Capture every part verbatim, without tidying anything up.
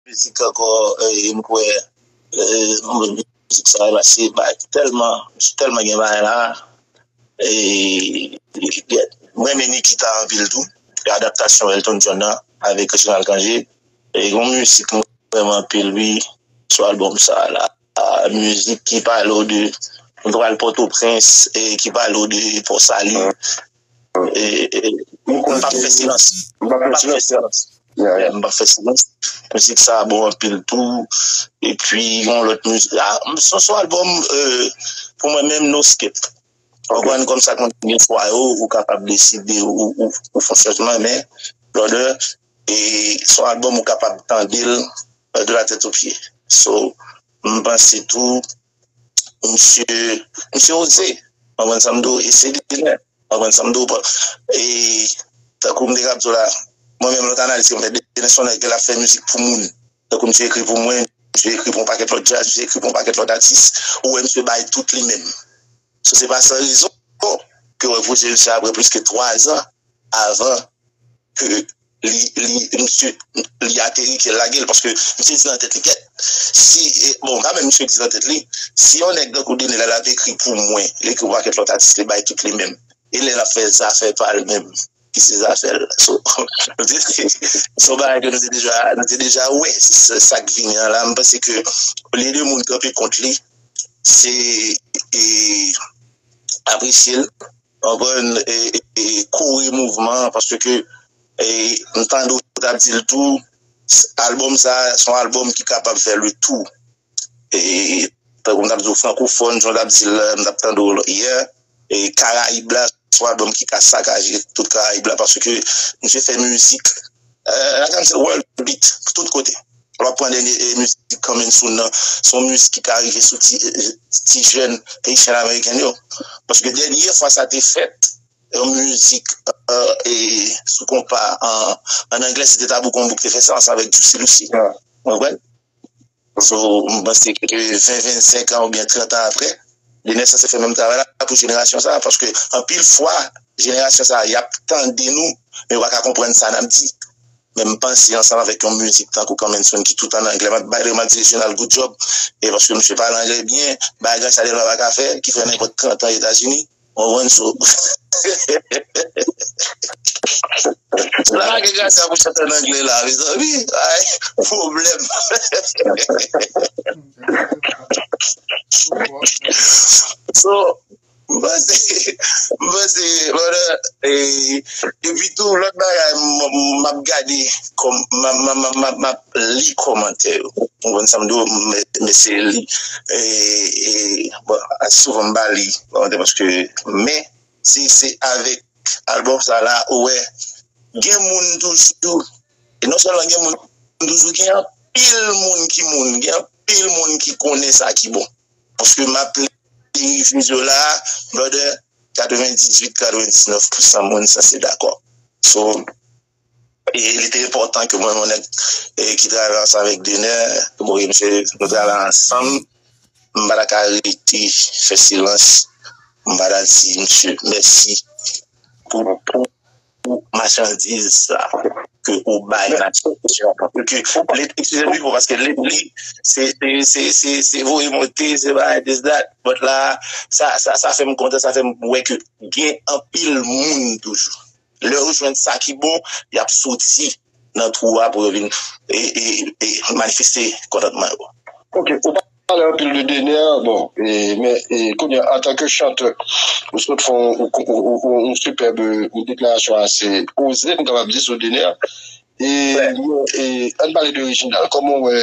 mizik ankò, e, m kwè, e, mizik sa yo la, se bagay tèlman, tèlman gen bagay la. E, mwen renmen Nikita anpil tou. E adaptasyon Elton John nan avèk Reginald Cangé. E yon mizik mwen renmen anpil, wi, sou albòm sa la. Mizik ki pale w de, nou pral Pòtoprens, e ki pale w de Pòsali. E, e, m p ap fè silans. M p ap fè silans. Yeah, yeah. M p ap fè silans. Mizik sa bon anpil tou. Epi, yon lòt mizik. Ah, se, se yon albòm, e, pou mwen menm, no skip. Ou konprann, kòm sa konn gen fwa yo, ou kapab deside ou, ou, ou fè yon chanjman, men, Brother, e se yon albòm ou kapab tande l, e, de la tèt o pye. So, m panse tou, misye, misye oze. Ou konprann sa m di w, e se Dener. Ou konprann sa m di w, e tankou m te ka di w la, mwen menm lòt analis ke m fè, Dener se yon nèg ke l ap fè mizik pou moun. Tankou misye ekri pou mwen, misye ekri pou yon pakèt lòt djaz, misye ekri pou yon pakèt lòt atis, ou wè misye bay tout li menm. So, se pa san rezon ke w wè pwodui misye apre plis ke twa zan avan ke li, li, misye, li ateri, ke l lage l, paske misye di nan tèt li, kèt, si, e, bon, pa menm misye di nan tèt li, si yon nèg tankou Dener la, l ap ekri pou mwen, li ekri pou pakèt lòt atis, li bay tout li menm, e lè l ap fè zafè pa l menm, ki se zafè l. So, nou te, se yon bagay ke nou te deja, nou te deja wè, se sa, sa k vini an la. M panse ke olye de moun kanpe kont li, se, e, apresye l, konprann, e, e, e kore mouvman an, paske, e, m tande w t ap di l tou, s-, albòm sa, se yon albòm ki kapab fè le tou. E, tankou m t ap di w, frankofòn, jan w t ap di l la, m t ap tande w yè, e Karayib la, se yon albòm ki ka sakaje tout Karayib la, paske misye fè mizik, e, like I said, world beat, tout kote. W ap pran dènye, e, mizik Coming Soon nan, se yon mizik ki ka rive sou ti, e, ti jèn Haitian American yo. Paske dènye fwa sa te fèt, yon mizik, e, e, sou konpa an, an anglè, se te Tabou Konbou ki te fè sa, ansanm avèk Juicy Lucy. Ou konprann? So, m panse ke ven, vennsenk an oubyen trant an apre, Dener sanse fè menm travay la pou jenerasyon sa a, paske anpil fwa, jenerasyon sa a, y ap tande nou, men yo pa ka konprann sa n ap di. Men m panse ansanm avèk yon mizik tankou Coming Soon ki tout an anglè, m ap, by the way, m ap di Reginald good job, e paske misye pale anglè byen, bagay sa Delma pa ka fè, ki fè nenpòt trant an Etazini, w konprann, so. Lage Gracia pou chante an anglè la, mezanmi. Ay, pwoblèm. So, m panse, m panse, brother, e, epi tou, lòt bagay, m, m, m ap gade, kòm, m, m, m, m, m ap li kòmantè yo. Ou konprann sa m di w, m, m eseye li. E, e, bon, ase souvan m pa li kòmantè paske, men, si se avèk albòm sa la, ou wè, gen moun toujou, e non sèlman gen moun toujou, gen anpil moun ki moun, gen anpil moun ki konnen sa ki bon. Paske m ap li reviews yo la, brother, katrevendizuit, katrevendiznèf pousan moun sanse dakò. So, e li te enpòtan ke mwen, yon nèg, e, ki travay ansanm avèk Dener, ke mwen, misye, nou travay ansanm, m pa ta ka rete fè silans, m pa ta di misye mèsi pou, pou, pou machandiz sa ke ou bay nasyon. Paske li, eskize m, Rico, paske li, li, se, se, se, se, se voye monte, se bagay this, that. But la, sa, sa, sa fè m kontan, sa fè m wè ke gen anpil moun toujou. Lè yo jwenn sa ki bon, y ap soti nan twou a pou yo vin e, e, e manifeste kontantman yo. Ok, ou pale anpil de Dener, bon, e, men, e, kounye a, antanke chantè, ou sot fè yon, yon, yon, yon, yon sipèb, yon deklarasyon ase oze, m kapab di, sou Dener. E, e, ann pale de Reginald. Kòman w wè,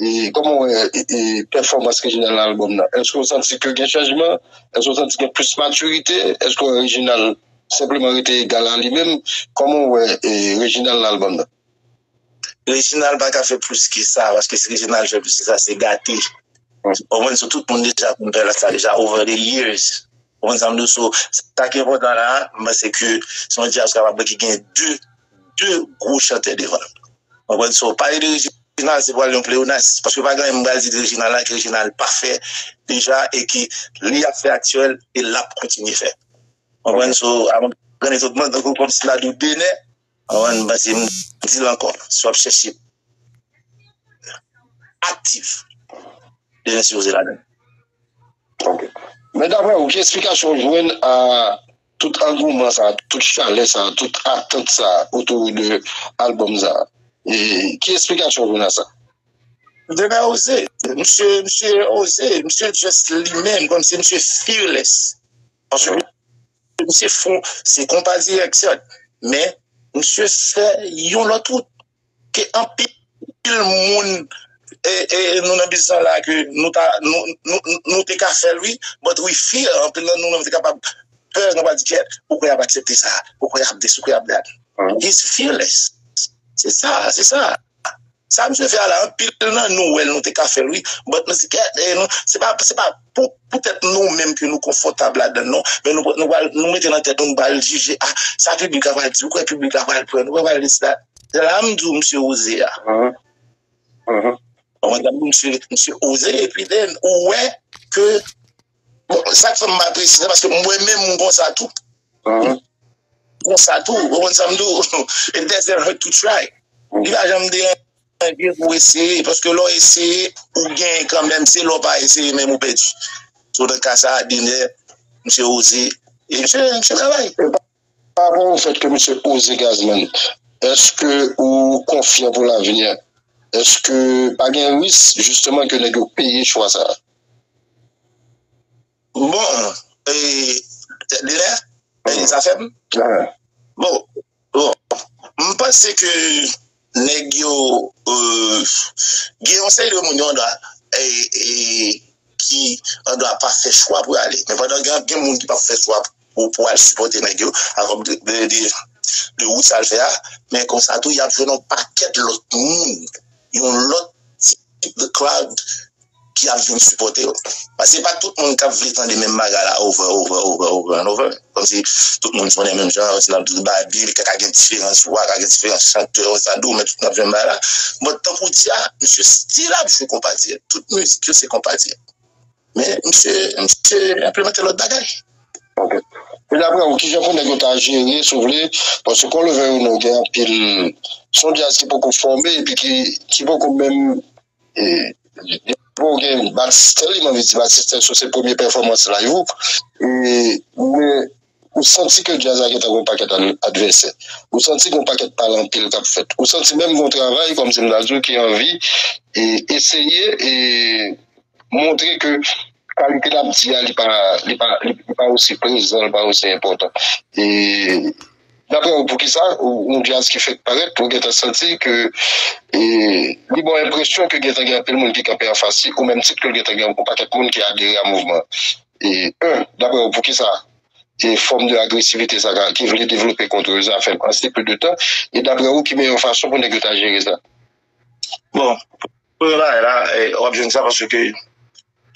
e, kòman w wè, e, e, pèfòmans Reginald nan albòm nan? Èske w santi ke gen chanjman? Èske w santi gen plis matirite? Èske w wè Reginald senpleman rete egal a li menm? Kòman w wè, e, Reginald nan albòm nan? Reginald pa ka fè plis ke sa, paske si Reginald fè plis ke sa, se gate. Ou konprann, so tout moun deja konn pale sa deja over the years. Ou konprann sa m di w? So, sa ki enpòtan la, m panse ke se yon djaz kapab ki gen de, de gwo chantè devan l. Ou konprann? So, pale de Reginald, se pral yon pleonasm, paske pa gen anyen m pral di de Reginald la ke Reginald pa fè deja e ke li ap fè aktyèl e l ap kontinye fè. Ou konprann? So, avan grann etotman, tankou kòmsi m ta di w Dener, ou konprann, m panse m di l ankò, si w ap chèche aktif. Demen si yo se ladan. Ok. Men daprè ou, ki eksplikasyon w jwenn a tout angouman sa, tout chalè sa, tout atant sa otou de albòm sa? E ki eksplikasyon w jwenn a sa? Demen oze. Misye, misye oze. Misye just li menm, kòmsi misye fearless. Paske misye fon, se konpa dirèk, sèt. Men, misye fè yon lòt wout ke anpil moun e, e, nou nan biznis la ke nou ta nou, nou, nou te ka fè l wi, but we fear, anpil nan nou nou te kapab pè, nou pa di kèt, ou kwè y ap aksepte sa, ou kwè y ap this, ou kwè y ap that. He's fearless. Se sa, se sa. Sa misye fè a la, anpil nan nou wè l, nou te ka fè l wi, but nou se kèt, e, nou, se pa, se pa pou poutèt nou menm ke nou konfòtab ladan l non, men nou, nou, pral- nou mete nan tèt nou, nou pral jije, ah, sa piblik la pral di, ou kwè piblik la pral pran, ou kwè pral this that. Se la m di w misye oze a. Ou konprann sa m di w, misye, misye oze, epi then, ou wè ke, bon, sa k fè m apresye sa, paske mwen menm m konsa tou. Konsa tou, ou konprann sa m di w? It doesn't hurt to try. Li pa janm deranje pou eseye, paske lè w eseye, ou genyen kanmenm, se lè w pa eseye menm ou pèdi. So, nan ka sa a, Dener, misye oze, e misye, misye travay. Pa rapò o fèt ke misye oze Gazman, èske ou konfyan pou lavni an? Èske pa gen risk, jisteman, ke nèg yo peye chwa sa a? Bon, e, Dener, e, sa fè m? Bon, bon, m panse ke nèg yo, e, gen yon seri de moun yo andwa, e, e, ki andwa pa fè chwa pou y ale. Men pandan gen, gen moun ki pa fè chwa pou, pou al sipòte nèg yo, akoz de, de, de, de wout sa l fè a, men konsa tou, y ap jwenn yon pakèt lòt moun, yon lòt tip de crowd ki ap vin sipòte yo. Paske se pa tout moun k ap vle tande menm bagay la over, over, over, over and over. Kòmsi tout moun sonnen menm jan, si n ap di ba Bill, ka gen diferans vwa, ka gen diferans chantè, sa dou, men tout n ap jwenn bagay la. But tankou di a, misye still ap jwe konpa dirèk. Tout mizik yo se konpa dirèk. Men misye, misye enplimante lòt bagay. Ok. E daprè ou, kijan pou nèg yo ta jere, si w vle, paske Kòlevè yo nou gen anpil, se yon djaz ki poko fòme, epi ki, ki poko menm, e, li poko gen batistè, li, m anvi di batistè, sou se premye pèfòmans live ou, e, men, ou santi ke djaz la gentan gen yon pakèt ad- advèsè. Ou santi gen yon pakèt pale anpil k ap fèt. Ou santi menm gen yon travay, kòmsi m ta di w, ki anvi, e, eseye, e, montre ke kalite l ap di a, li pa, li pa, li pa osi prezan, li pa osi enpòtan. E daprè ou, poukisa yon djaz ki fèk parèt, ou gentan santi ke, e, li ba w enpresyon ke gentan gen anpil moun ki kanpe anfas li, ou menm tit ke l gentan gen yon pakèt moun ki adere a mouvman an? E, en, daprè ou, poukisa e fòm de agresivite sa ka, ki vle devlope kont Rosa Fèm an si peu de tan? E daprè ou, ki meyè fason pou nèg yo ta jere sa? Bon, premye bagay la, e, w ap jwenn sa paske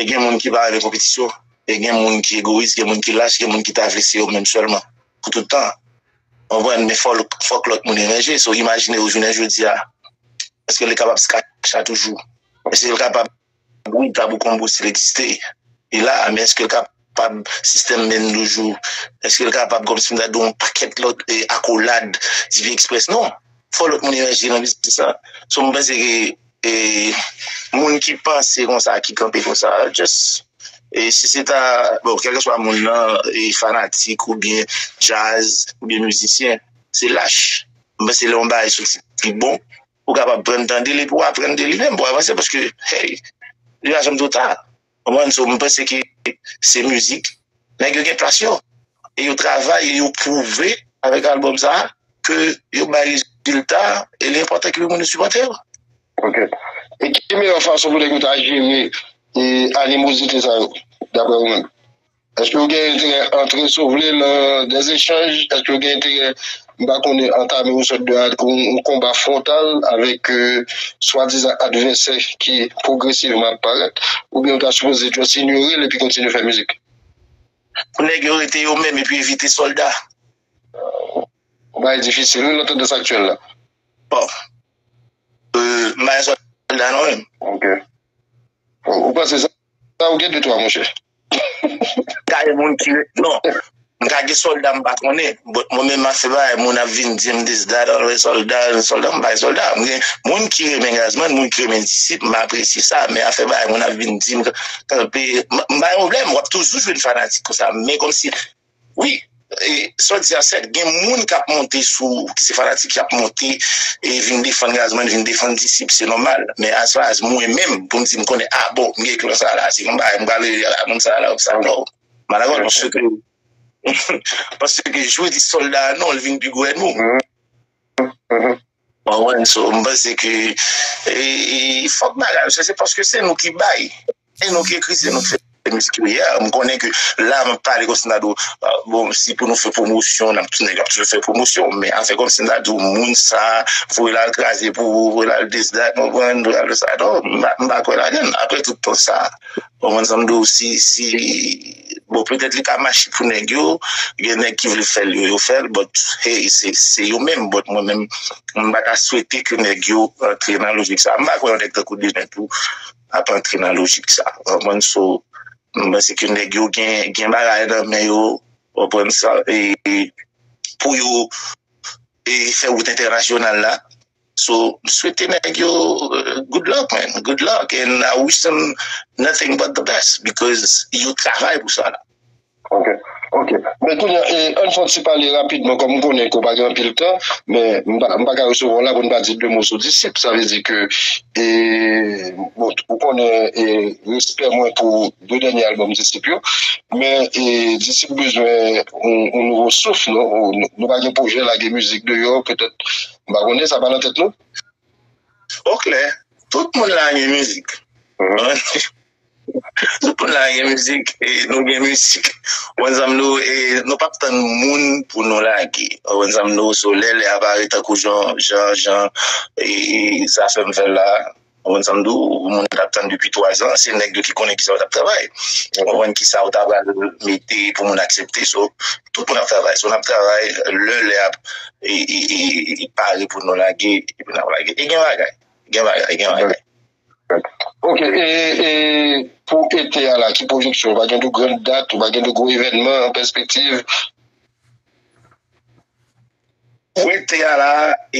e gen moun ki pa renmen konpetisyon, e gen moun ki egoyis, gen moun ki lach, gen moun ki ta vle se yo menm sèlman pou tout tan. Ou konprann? Men fò, fòk lòt moun emerje. So, imajine w jounen jodi a, èske li kapab scratch la toujou? Èske li kapab wi, Tabou Konbo still egziste. Li la, men èske l kapab sistèm menm de jou? Èske l kapab, kòmsi m ta di w, yon pakèt lòt e, akolad, Divi Express? Non. Fò lòt moun emerje nan biznis la. So, m panse ke e, moun ki panse konsa, ki kanpe konsa, just, e, si se ta, bon, kèlkeswa moun nan, e, fanatik oubyen djaz, oubyen mizisyen, se lach. M panse lè yon bagay soti ki bon, ou kapab pran tande l epi w aprann de li menm pou w avanse paske, hey, li pa janm twò ta. Ou konprann? So, m panse ke se mizik, nèg yo gen plas yo. E yo travay, e yo pwouve avèk albòm sa a ke yo bay rezilta e li enpòtan ke moun yo sipòte yo. Ok. E ki meyè fason pou nèg yo ta jere e animozite sa yo, daprè ou menm? Èske w gen enterè antre, si w vle, nan dè echanj? Èske w gen enterè, m pa konnen, antame yon sòt de yon, yon konba fwontal avèk e, swadizan advèsè ki pwogresivman ap parèt? Oubyen w ta sipoze just inyore l epi kontinye fè mizik? Pou nèg yo rete yo menm epi evite sòlda. Yon bagay difisil, wi, nan tandans aktyèl la. Bon. E, m pa yon sòlda non menm. Ok. Bon, ou panse sa? Sa ou gen de twa, monchè. Ka gen moun ki re- non. M ka gen sòlda m pa konnen, but mwen menm afè bagay moun ap vin di m this, that, always sòlda, sòlda, m pa gen sòlda. M gen moun ki renmen Gazman, moun ki renmen Disip, m apresye sa, men afè bagay moun ap vin di m kanpe, m pa gen pwoblèm, w ap toujou jwenn fanatik konsa, men kòmsi, wi, e, sa w di a sèt, gen moun k ap monte sou, ki se fanatik, k ap monte e vin defann Gazman, vin defann Disip, se nòmal, men as far as mwen menm, pou m di m konnen, ah bon, m gen klan sa la, se yon bagay, m prale a moun sa la, sa, non. M pa dakò, paske Paske jodi sòlda a non, l vin pi gwo ènmi w. Konprann? So, m panse ke e, e, fòk bagay yo chanje paske se nou ki bay. Se nou ki ekri, se nou ki fè mizik yo ye. M konnen ke la, m ap pale kòmsi m ta di w, ah, bon, si pou nou fè pwomosyon, n ap tounen, n ap toujou fè pwomosyon. Men afè kòmsi m ta di w, moun sa, voye l al kraze pou ou, voye l al this, that, konprann, voye l al sa. Non, m pa, m pa kwè ladan l. Apre tout tan sa, konprann sa m di w, si, si, bon, petèt li ka mache pou nèg yo, gen nèg ki vle fè l yo, yo fè l, but, hey, se, se yo menm, but mwen menm, m pa ka swete ke nèg yo antre nan lojik sa. M pa kwè yon nèg tankou Dejen tou ap antre nan lojik sa. Konprann? So, m panse ke nèg yo gen, gen bagay nan men yo, konprann sa, e, e pou yo e fè wout entènasyonal la. So, m swete nèg yo, euh, good luck, man. Good luck. And I wish them nothing but the best because yo travay pou sa la. Ok, ok. Men kounye a, e, ann fè yon ti pale rapidman, kòm m konnen ke w pa gen anpil tan, men m pa, m pa ka resevwa w la pou n pa di de mo sou Disip. Sa vle di ke, e, bon, ou konnen, e, respè mwen pou de dènye albòm Disip yo. Men, e, Disip bezwen yon, yon nouvo souf, non? Ou, nou, nou pa gen pwojè lage mizik deyò, petèt, m pa konnen, sa pa nan tèt nou? Oklè, tout moun lage mizik. Tout moun lage mizik, e nou gen mizik. Ou konn sa m di w, e nou p ap tann moun pou nou lage. Ou konn sa m di w, so lè lè a parèt tankou jan, jan, jan, e, e zafè m fè l la. Ou konprann sa m di w? Moun t ap tann depi twa zan, se nèg yo ki konnen kisa yo t ap travay. Ou konprann kisa yo ta pral mete pou moun aksepte. So, tout moun ap travay. So, n ap travay, lè, lè ap, e, e, e, e pare pou nou lage, epi n ap lage. E gen bagay. Gen bagay, gen bagay. Ok, e, e pou ete a la, ki pwojeksyon? Ou pa gen de gran dat, ou pa gen de gwo evènman an pèspektiv? Pou ete a la, e,